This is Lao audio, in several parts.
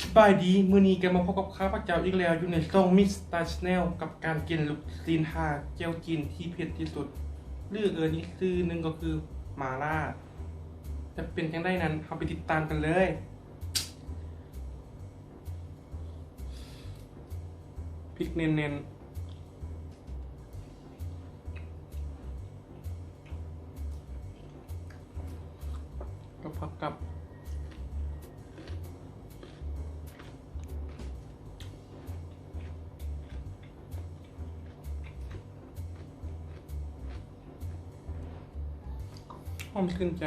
ສະບາຍດີ ມື້ນີ້ກໍມາພົບກັບຂ້າພະເຈົ້າອີກແລ້ວ ຢູ່ໃນຊ່ອງ Mister Channel ກັບການກິນລູກຊີ້ນຫ່າແຈ່ວຈີນທີ່ເຜັດທີ່ສຸດ ຫຼືເອີ້ນອີກຊື່ໜຶ່ງກໍຄືໝາລ່າ. ຈະເປັນຈັ່ງໃດນັ້ນ ເຮົາໄປຕິດຕາມກັນເລີຍ. ພິກແໜ້ນໆ. ກັບຜັກກັບ ຫອມຊື່ນໃຈ.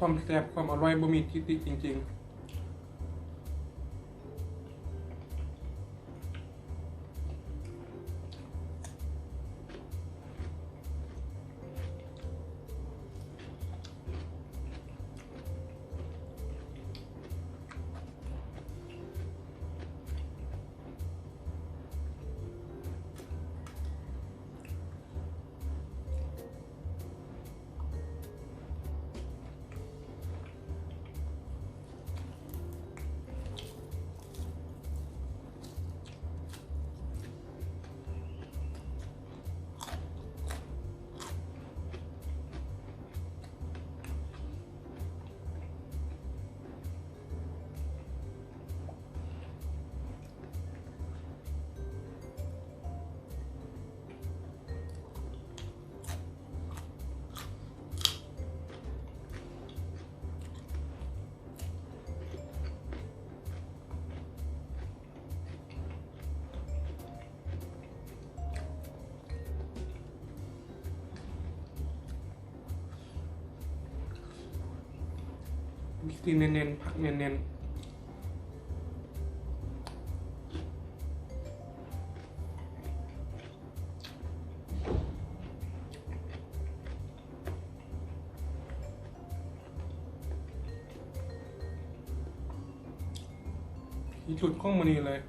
ຄວາມແຊບ ຄວາມອະຮ່ອຍ ບໍ່ມີທິຕິຈິງໆ. ມີຕີນແໜ້ນໆ ຜັກແໜ້ນໆ. ທີ່ສຸດຂອງມື້ນີ້ເລີຍ.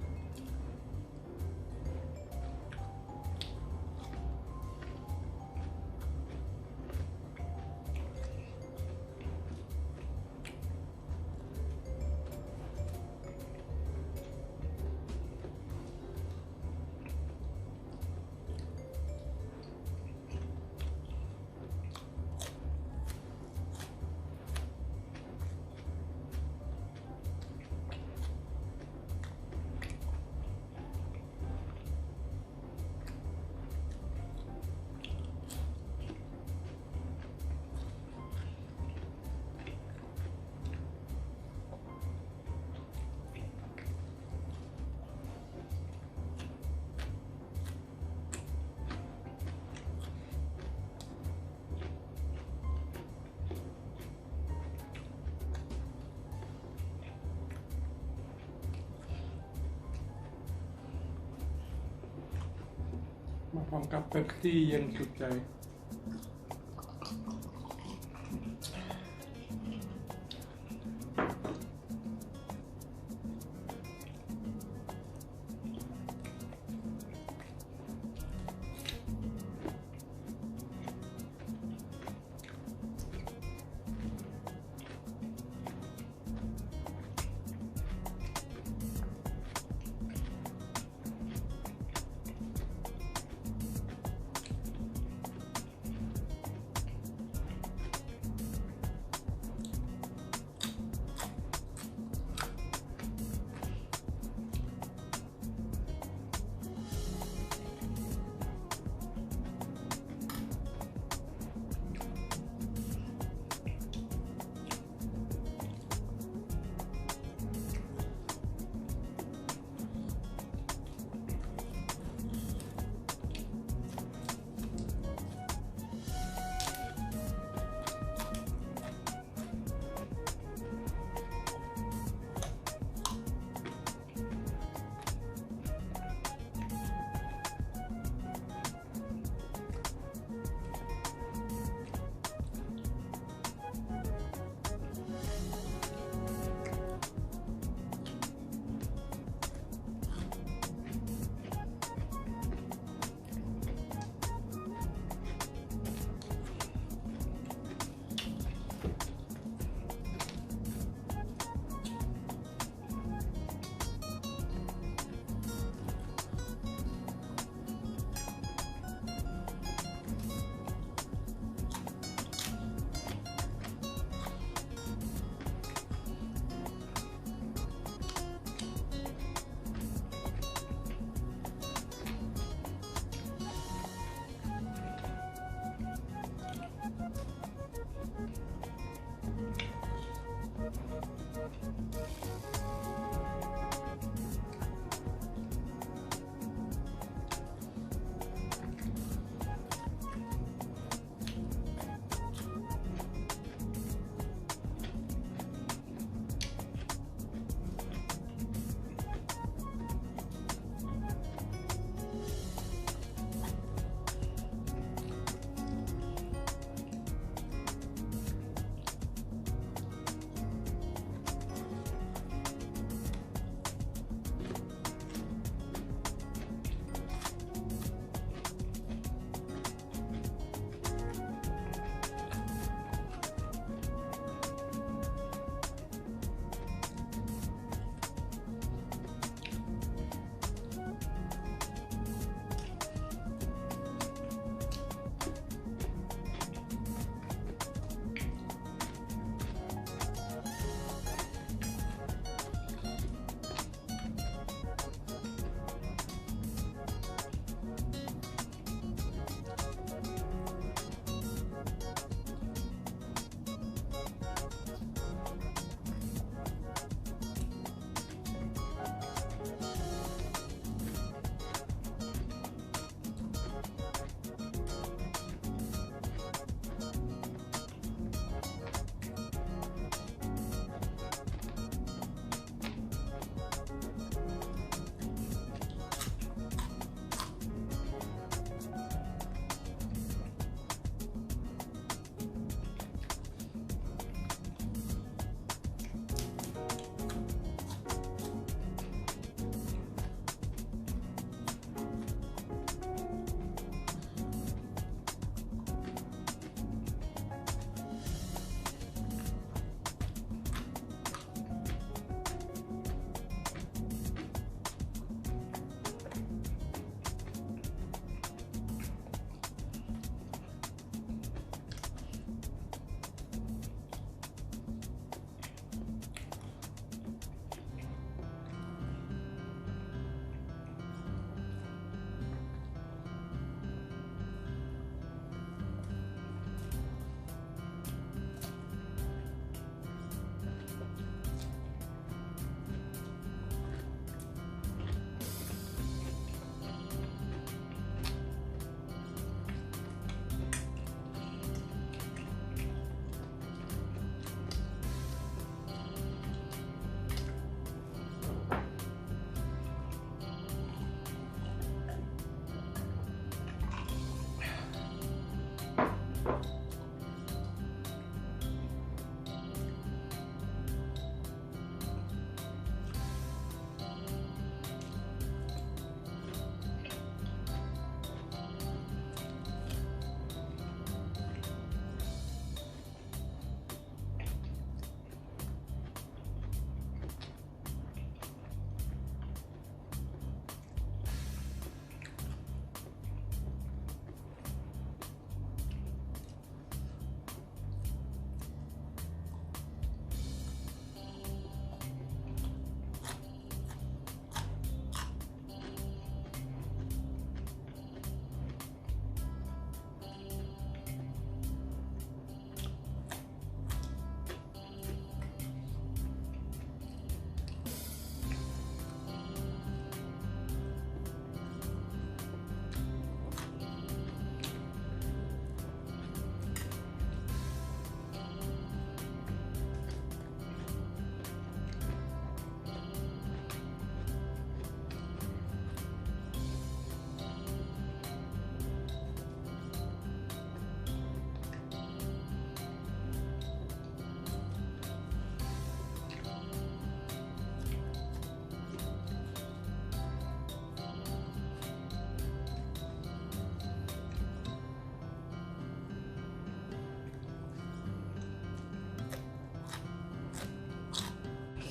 ມາພ້ອມກັບເປັບຊີເຢັນສຸດໃຈ. ມ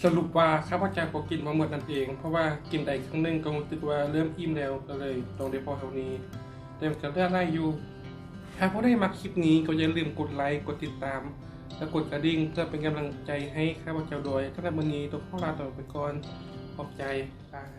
ສະຫຼຸບວ່າຂ້າພະເຈົ້າກໍກິນບໍ່ໝົດນັ້ນເອງ ເພາະວ່າກິນໄດ້ເຄິ່ງໜຶ່ງກໍຮູ້ສຶກວ່າເລີ່ມອີ່ມແລ້ວ ກໍເລີຍຕ້ອງໄດ້ພໍເທົ່ານີ້ ແຕ່ມັນກໍເຫຼືອຫຼາຍຢູ່. ຖ້າຜູ້ໃດມັກຄລິບນີ້ກໍຢ່າລືມກົດໄລ, ກົດຕິດຕາມ ແລະ ກົດກະດິ່ງ ເພື່ອເປັນກຳລັງໃຈໃຫ້ຂ້າພະເຈົ້າດ້ວຍ. ສຳລັບມື້ນີ້ຕ້ອງຂໍລາທ່ານໄປກ່ອນ. ຂອບໃຈ. ບາຍ.